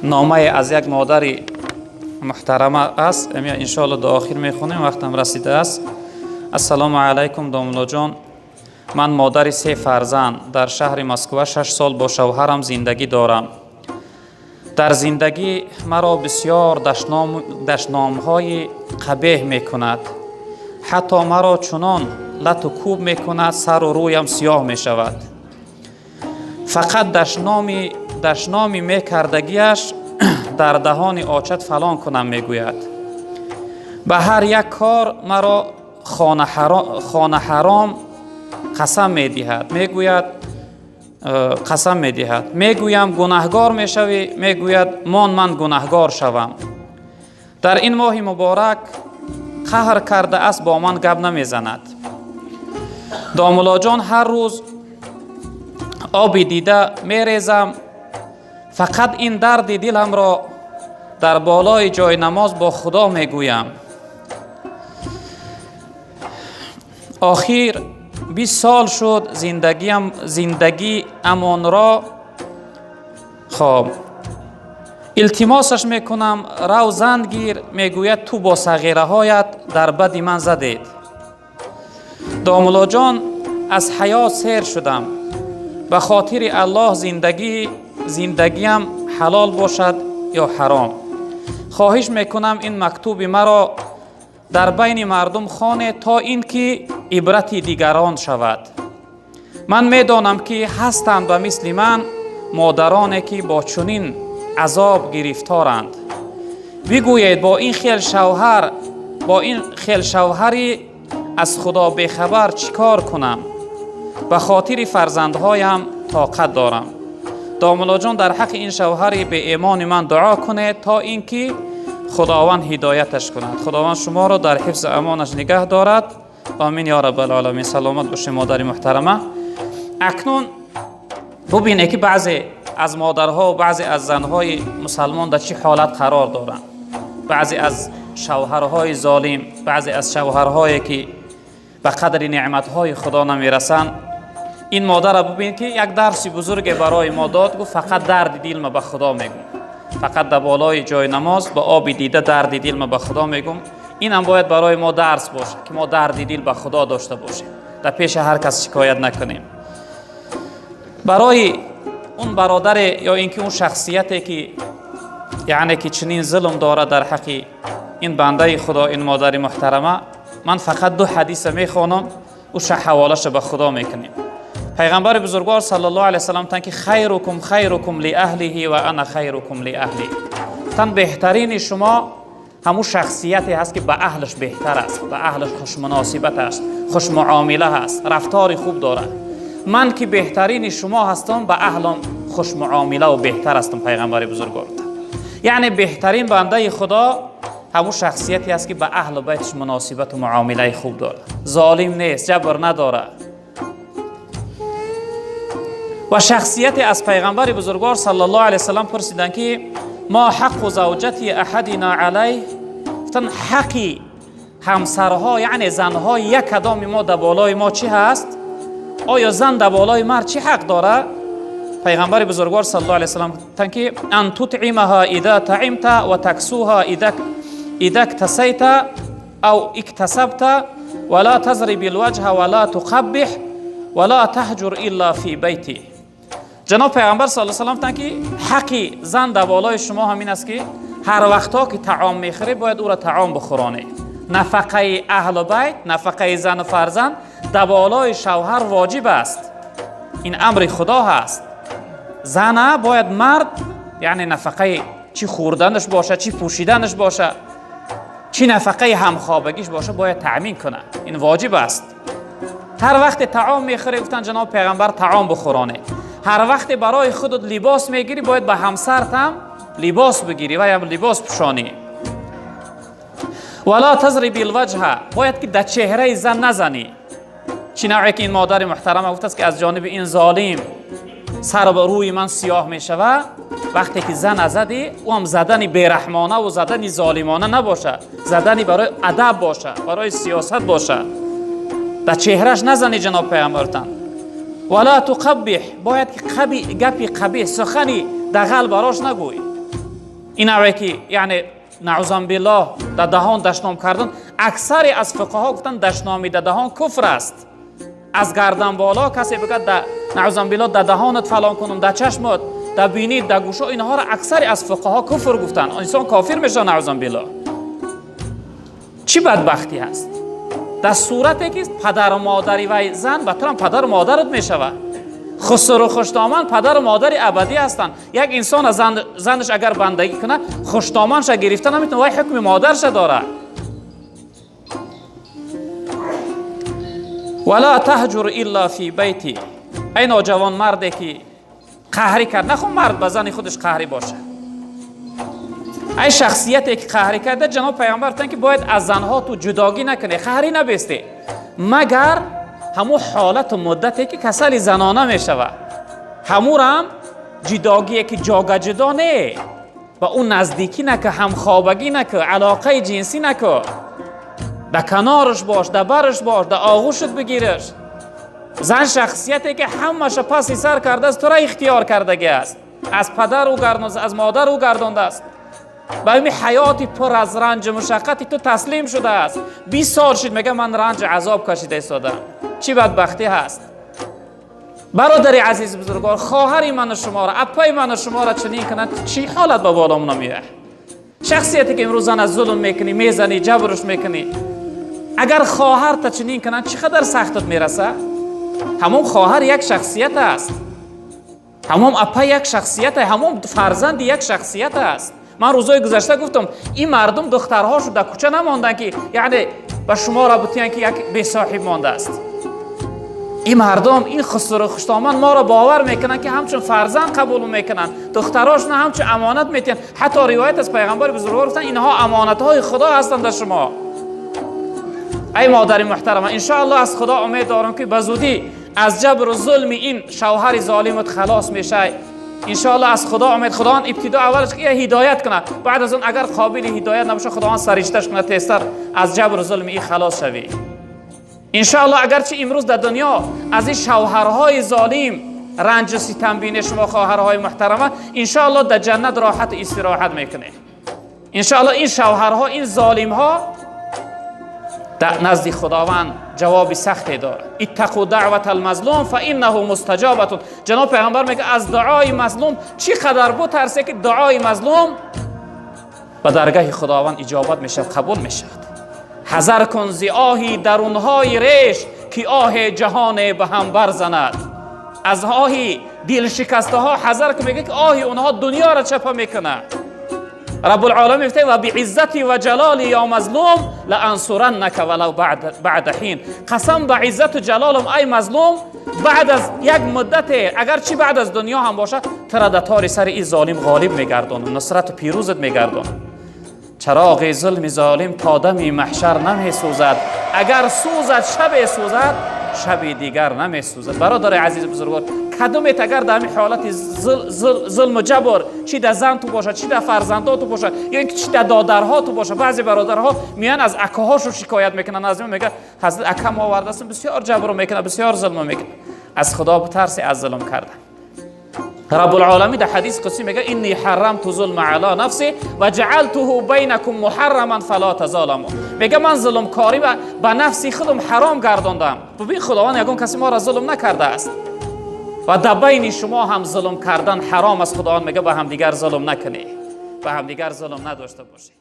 Номае аз як модари муҳтарама аст. Иншоалло до охир мехонем, вақтам расидааст. Ассалому алайкум, домуллоҷон. Ман модари се фарзанд, дар шаҳри Москва 6 сол бо шавҳарам зиндагӣ дорам. Дар зиндагӣ маро бисёр дашномҳои қабеҳ мекунад, ҳатто маро чунон лату кӯб мекунад, сару рӯям сиёҳ мешавад. Фақат дашноми мекардагиаш дар даҳони очат фалон кунам мегӯяд. Ба ҳар як кор маро хона ҳаром қасам медиҳад, мегӯяд, қасам медиҳад. Мегӯям, гунаҳгор мешавӣ, мегӯяд, мон ман гунаҳгор шавам. Дар ин моҳи муборак қаҳр кардааст, бо ман гап намезанад. Домуллоҷон, ҳар рӯз оби дида мерезам, фақат ин дарди диламро дар болои ҷои намоз бо Худо мегӯям. Охир 20 сол шуд зиндагӣ амонро. Хоб, илтимосаш мекунам, рав зан гир, мегӯяд, ту бо сағираҳоят дар бади ман задед. Домуллоҷон, аз ҳаёт сер шудам. Ба хотири Аллоҳ, зиндагиам ҳалол бошад ё ҳаром? Хоҳиш мекунам, ин мактуби маро дар байни мардум хонед, то ин ки ибрати дигарон шавад. Ман медонам, ки ҳастанд ба мисли ман модароне, ки бо чунин азоб гирифторанд. Бигӯед, бо ин хел шавҳари аз Худо бехабар чӣ кор кунам? Ба хотири фарзандҳоям тоқат дорам. Домуллоҷон, дар ҳаққи ин шавҳари беимони ман дуо кунед, то ин ки Худованд ҳидояташ кунад. Худованд шуморо дар ҳифзу амонаш нигаҳ дорад. Омин ё раббалоламин. Саломат бошед, модари муҳтарама. Акнун бубинед, ки баъзе аз модарҳо ва баъзе аз занҳои мусалмон дар чӣ ҳолат қарор доранд. Баъзе аз шавҳарҳои золим, баъзе аз шавҳарҳое, ки ба қадри неъматҳои Худо намерасанд. Ин модарро бубинед, ки як дарси бузурге барои мо дод. Гуфт, фақат дарди дилма ба Худо мегӯм, фақат дар болои ҷои намоз ба оби дида дарди дилма ба Худо мегӯм. Инам бояд барои мо дарс бошад, ки мо дарди дил ба Худо дошта бошем, дар пеши ҳар кас шикоят накунем. Барои он бародаре ё ин ки он шахсияте, ки яъне ки чунин зулм дорад дар ҳаққи ин бандаи Худо, ин модари муҳтарама, ман фақат ду ҳадиса мехонам, уша ҳаволаша ба Худо мекунем. Пайғамбари бузургвор саллаллоҳу алайҳи васаллам гуфтанд, ки хайрукум хайрукум лиаҳлиҳи ва ана хайрукум лиаҳли. Гуфтанд, беҳтарини шумо ҳамун шахсияте ҳаст, ки ба аҳлаш беҳтар аст, ба аҳлаш хушмуносибат аст, хушмуомила ҳаст, рафтори хуб дорад. Ман ки беҳтарини шумо ҳастам, ба аҳлам хушмуомилаву беҳтар ҳастам. Пайғамбари бузургвор, яъне беҳтарин бандаи Худо ҳамун шахсияте аст, ки ба аҳлу байташ муносибату муомилаи хуб дорад, золим нест, ҷабр надорад. Ва шахсияте аз пайғамбари бузургвор саллаллоҳу алайҳи васаллам пурсиданд, ки мо ҳаққу завҷати аҳадина алайҳ? Гуфтанд, ҳаққи ҳамсарҳо, яъне занҳои як кадоми мо дар болои мо чӣ ҳаст? Оё зан дар болои мард чӣ ҳақ дорад? Пайғамбари бузургвор саллаллоҳу алайҳи васаллам гуфтанд, ки ан тутъимаҳа ида таимта ва таксуҳа ида ктасайта ав иктасабта ва ла тазриби лваҷҳа ва ла туқаббиҳ ва ла таҳҷур илла фи байти. Ҷаноб пайғамбар саллаллоҳу алайҳи васаллам гуфтанд, ки ҳаққи зан дар болои шумо ҳамин аст, ки ҳар вақтҳо ки таом мехӯред, бояд ӯро таом бихӯронед. Нафақаи аҳлу байт, нафақаи зану фарзанд дар болои шавҳар воҷиб аст. Ин амри Худо ҳаст. Зана бояд мард, яъне нафақаи чӣ хӯрданаш боша, чӣ пӯшиданаш боша, чӣ нафақаи ҳамхобагиш боша, бояд таъмин кунад. Ин воҷиб аст. Ҳар вақте таом мехӯред, гуфтанд ҷаноб пайғамбар, таом бихӯронед. Ҳар вақте барои худат либос мегирӣ, бояд ба ҳамсартам либос бигирӣ ва ям либос пӯшонӣ. Вала тазриби лваҷҳа, бояд ки дар чеҳраи зан назанӣ. Чӣ навъе ки ин модари муҳтарама гуфтааст, ки аз ҷониби ин золим сар ба рӯи ман сиёҳ мешавад. Вақте ки зана задӣ, ӯ ҳам задани бераҳмонаву задани золимона набошад, задани барои адаб бошад, барои сиёсат бошад. Дар чеҳраш назанӣ, ҷаноб пайғамбар гуфтанд. Вала туқаббиҳ, бояд ки гапи қабеҳ, сухани дағал барош нагӯй. Ин аве ки яъне наъузан биллоҳ дар даҳон дашном кардан, аксари аз фиқҳҳо гуфтанд дашноми дар даҳон куфр аст. Аз гардан боло касе бигӯяд наъузан биллоҳ дар даҳонат фалон кунам, дар чашмат, дар бинит, дар гӯшо, инҳоро аксари аз фиқҳҳо куфр гуфтанд. Инсон кофир мешавад наъузан биллоҳ. Чӣ бадбахтӣ ҳаст? Дар сурате ки падару модари вай зан ба турам падару модарат мешавад. Хусру хуштоман падару модари абадӣ ҳастанд. Як инсон аз занаш агар бандагӣ кунад, хуштоманша гирифта наметавонад, вай ҳукми модарша дорад. Вала таҳҷур илла фи байти. Эй ноҷавон марде ки қаҳрӣ кард, нахо мард ба зани худаш қаҳрӣ бошад. Ай шахсияте ки қаҳрӣ карда, ҷаноб пайғамбар гуфтанд ки бояд аз занҳо ту ҷудогӣ накунӣ, қаҳрӣ набестӣ, магар ҳамун ҳолату муддате ки касали занона мешавад. Ҳамурам ҷудогие ки ҷога ҷудо не, ба ӯ наздикӣ наку, ҳамхобагӣ наку, алоқаи ҷинсӣ наку, да канораш бош, да бараш бош, да оғӯшат бигираш. Зан шахсияте ки ҳамаша паси сар кардааст, тура ихтиёр кардагӣ аст, аз падар ӯ гардондааст, аз модар ӯ гардондааст, ба ҳамин ҳаёти пур аз ранҷу мушаққати ту таслим шудааст. 20 сол шуд, мега ман ранҷу азоб кашида истодам. Чӣ бадбахтӣ ҳаст? Бародари азиз бузургвор, хоҳари ману шуморо, аппаи ману шуморо чунин кунад, чӣ ҳолат ба боломона меояд? Шахсияте ки имрӯз зана зулм мекунӣ, мезанӣ, ҷабрш мекунӣ, агар хоҳарта чунин кунад, чӣ қадар сахтат мерасад? Ҳамон хоҳар як шахсият аст, ҳамон аппа як шахсият, ҳамон фарзанди як шахсият аст. Ман рӯзҳои гузашта гуфтам, ин мардум духтарҳошу дар кӯча намонданд ки яъне ба шуморо бутиянд ки як бесоҳиб мондааст. Ин мардум, ин хусуру хуштоман моро бовар мекунанд ки ҳамчун фарзанд қабул мекунанд, духтарошона ҳамчун амонат метиҳанд. Ҳатто ривоят аз пайғамбари бузургвор гуфтанд, инҳо амонатҳои худо ҳастанд дар шумо. Ай модари муҳтарама, иншоаллоҳ аз худо умед дорам ки ба зудӣ аз ҷабру зулми ин шавҳари золимат халос мешавӣ. Иншоаллоҳ аз худо умед, худованд ибтидо аввалаш ки ҳидоят кунад, баъд аз он агар қобили ҳидоят набошад, худованд саришташ кунад, тезтар аз ҷабру зулми ин халос шавӣ. Иншоаллоҳ агарчи имрӯз дар дунё аз ин шавҳарҳои золим ранҷу ситам бинед шумо хоҳарҳои муҳтарама, иншоаллоҳ дар ҷаннат роҳату истироҳат мекунед. Иншоаллоҳ ин шавҳарҳо, ин золимҳо дар назди худованд ҷавоби сахте дорад. Иттақу даъвата алмазлум фаиннаҳу мустаҷобатун. Ҷаноб пайғамбар мегӯяд, аз дуои мазлум чӣ қадар бутарсе ки дуои мазлум ба даргаҳи худованд иҷобат мешавад, қабул мешавад. Ҳазар кун зи оҳи дарунҳои реш ки оҳе ҷаҳоне ба ҳам барзанад. Аз оҳи дилшикастаҳо ҳазар кун, мегӯяд ки оҳи онҳо дунёро чапа мекунад. Раббулъоламин мефтад ва бииззати ва ҷалоли ё мазлум лаансураннака валав баъда ҳин. Қасам ба иззату ҷалолам, ай мазлум, баъд аз як муддате, агарчи баъд аз дунё ҳам бошад, тура дар тори сари ин золим ғолиб мегардонам, нусрату пирӯзат мегардонам. Чароғи зулми золим то дами маҳшар намесӯзад, агар сӯзад шабе сӯзад, шаби дигар намесӯзад. Бародари азизи бузургвор, кадомет агар дар ҳамин ҳолати зулму ҷабр, чӣ дар зан ту бошад, чӣ дар фарзандо ту бошад, ё ин ки чӣ дар додарҳо ту бошад, баъзе бародарҳо меоянд аз акаҳошон шикоят мекунанд, аз мегӯянд ҳазрат акам овардастам, бисёр ҷабр мекунад, бисёр зулм мекунад. Аз худо битарсе аз зулм кардан. Раббулъоламин дар ҳадиси қудсӣ мегӯяд: инни ҳаррамту зулма ала нафси ва ҷаалтуҳу байнакум муҳарраман фала тазоламу. Мегӯяд ман зулмкорӣ ба нафси худам ҳаром гардондам. Бибин, худованд ягон каси моро зулм накардааст ва дар байни шумо ҳам зулм кардан ҳаром аст. Худованд мегӯяд ба ҳамдигар зулм накунед, ба ҳамдигар зулм надошта бошед.